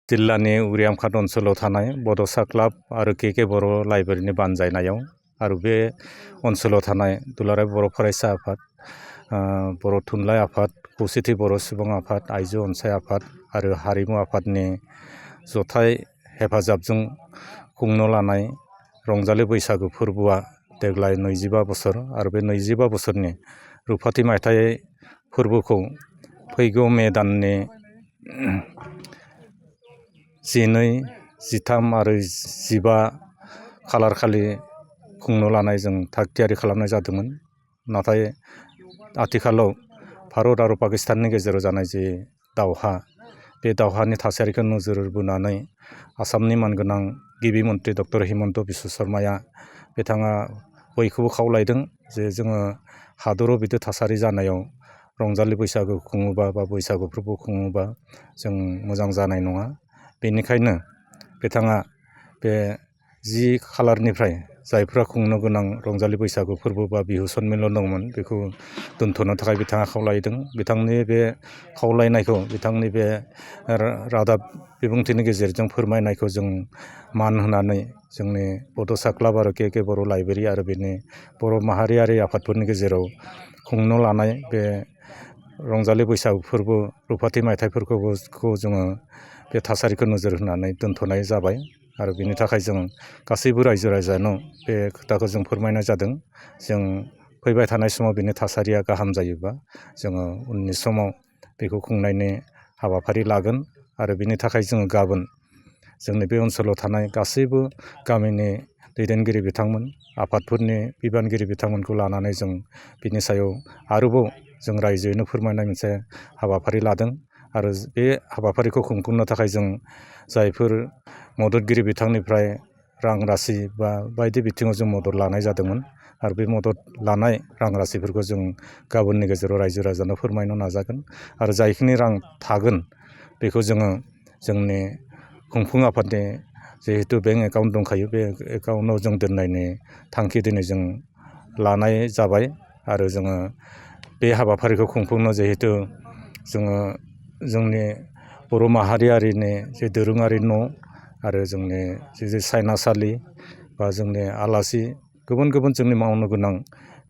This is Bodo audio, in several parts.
जिल्लानि उरियामघाट ओनसोलाव थानाय बड'सा क्लाब आरो के बर' लाइब्रेरिनि बानजायनायाव आरो बे ओनसोलाव थानाय दुलाराय बर' फरायसा आफाद, बर' थुनलाइ आफाद, खौसेथि बर' सुबुं आफाद, आइजो अनसाय आफाद आरो हारिमु आफादनि जथाय हेफाजाबजों खुंनो लानाय रंजालि बैसागु फोरबोआ देग्लाय 25 बोसोर आरो बे 25 बोसोरनि रुफाथि मायथाइ फोरबोखौ फैगौ मे दाननि 12, 13 आरो 15 खालार खालि खुंनो लानाय जों थाग थियारि खालामनाय जादोंमोन। नाथाय आथिखालाव भारत आरो पाकिस्ताननि गेजेराव जानाय जे दावहा, बे दावहानि थासारिखौ नोजोर बोनानै आसामनि मानगोनां गिबि मन्थ्रि दख'र हिमन्त बिश्व शर्माया बिथाङा बयखौबो खावलायदों जे जोङो हादराव बिदि थासारि जानायाव रंजालि बैसागु खुङोबा बा बैसागु फोरबो खुङोबा जों मोजां जानाय नङा। बेनिखायनो बिथाङा बे 10 खालारनिफ्राय जायफ्रा खुंनो गोनां रंजालि बैसागु फोरबो बा बिहु सन्मिलन दंमोन बेखौ दोनथ'नो थाखाय बिथाङा खावलायदों। बिथांनि बे खावलायनायखौ, बिथांनि बे रादाब बिबुंथिनि गेजेरजों फोरमायनायखौ जों मान होनानै जोंनि बड'सा क्लाब आरो के बर' लाइब्रेरि आरो बेनि बर' माहारियारि आफादफोरनि गेजेराव खुंनो लानाय बे रंजालि बैसागु फोरबो रुफाथि मायथाइफोरखौ जोङो बे थासारिखौ नोजोर होनानै दोनथ'नाय जाबाय आरो बेनि थाखाय जों गासैबो रायजो राजानो बे खोथाखौ जों फोरमायनाय जादों। जों फैबाय थानाय समाव बिनि थासारिया गाहाम जायोबा जोङो उननि समाव बेखौ खुंनायनि हाबाफारि लागोन आरो बेनि थाखाय जोङो गाबोन जोंनि बे ओनसोलाव थानाय गासैबो गामिनि दैदेनगिरि बिथांमोन, आफादफोरनि बिबानगिरि बिथांमोनखौ लानानै जों बिनि सायाव आरोबाव जों रायजोयैनो फोरमायनाय मोनसे हाबाफारि लादों आरो बे हाबाफारिखौ खुंफुंनो थाखाय जों जायफोर मददगिरि बिथांनिफ्राय रां राशि बा बायदि बिथिङाव जों मदद लानाय जादोंमोन आरो बे मदद लानाय रां राशिफोरखौ जों गाबोननि गेजेराव रायजो राजानो फोरमायनो नाजागोन आरो जायखिनि रां थागोन बेखौ जोङो जोंनि खुंफुं आफादनि जिहेतु बेंक एकाउन्ट दंखायो, बे एकाउन्टआव जों दोननायनि थांखि दिनै जों लानाय जाबाय आरो जोङो बे हाबाफारिखौ खुंफुंनो जिहेतु जोङो जोंनि बर' माहारियारिनि जे दोरोङारि न' आरो जोंनि जे सायनासालि बा जोंनि आलासि गुबुन गुबुन जोंनि मावनो गोनां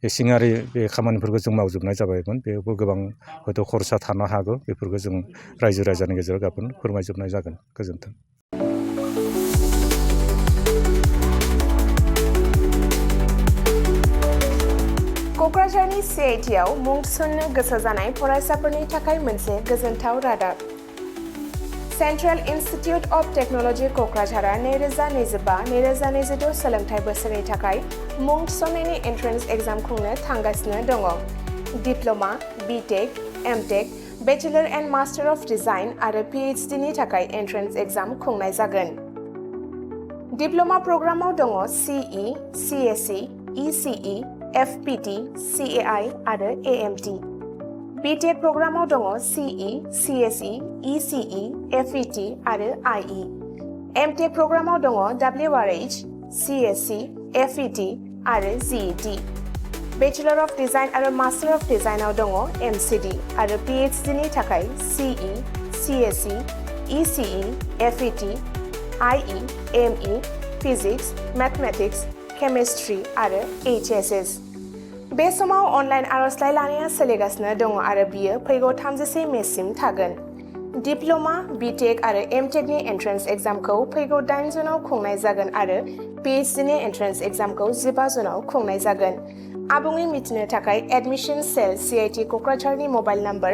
इसिङारि बे खामानिफोरखौ जों मावजोबनाय जाबायमोन। बेयावबो गोबां हयथ' खरसा थानो हागौ, बेफोरखौ जों रायजो राजानि गेजेराव गाबोन फोरमायजोबनाय जागोन। गोजोन्थों। क'क्राझारनि CITआव मुं थिसन्नो गोसो जानाय फरायसाफोरनि थाखाय मोनसे गोजोनथाव रादाब। सेन्ट्रेल इन्स्टिटिउट अफ टेक्न'लजि क'क्राझारआ 2025-2026 सोलोंथाइ बोसोरनि थाखाय मुं थिसन्नायनि एन्ट्रेन्स एग्जाम खुंनो थांगासिनो दङ। Diploma, BTech, MTech, bachelor and master of design आरो PhDनि थाखाय एन्ट्रेन्स एग्जाम खुंनाय जागोन। डिप्ल'मा प्रग्रामाव दङ CE, CSE, ECE, FPT, CAI आरो AMT। BTech प्रग्रामाव दङ CE, CSE, ECE, FET आरो IE। MTech प्रग्रामाव दङ WRH, CSC, FET आरो GET। बेचेलर अफ डिजाइन आरो मास्टार अफ डिजाइनआव दङ MCD आरो PhDनि थाखाय CE, CSE, ECE, FET, IE, ME, physics, mathematics, chemistry आरो HSS। बे समाव अनलाइन आर'जलाइ लानाया सोलिगासिनो दङ आरो बियो फैगौ 31 मेसिम थागोन। डिप्ल'मा, BTech आरो MTechनि एन्ट्रेन्स एग्जामखौ फैगौ 8 जुनाव खुंनाय जागोन आरो PhDनि एन्ट्रेन्स एग्जामखौ 15 जुनाव खुंनाय जागोन। आबुङै मिथिनो थाखाय एडमिशन सेल CIT क'क्राझारनि मबाइल नम्बर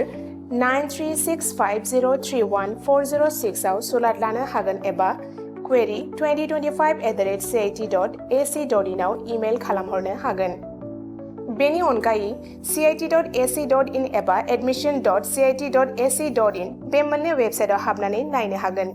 9365031406 आव सुलाद लानो हागोन एबा query2025@cit.ac.in आव इमेल खालामहरनो हागोन। बेनि अनगायै cit.ac.in एबा admission.cit.ac.in बे मोननै वेबसाइटआव हाबनानै नायनो हागोन।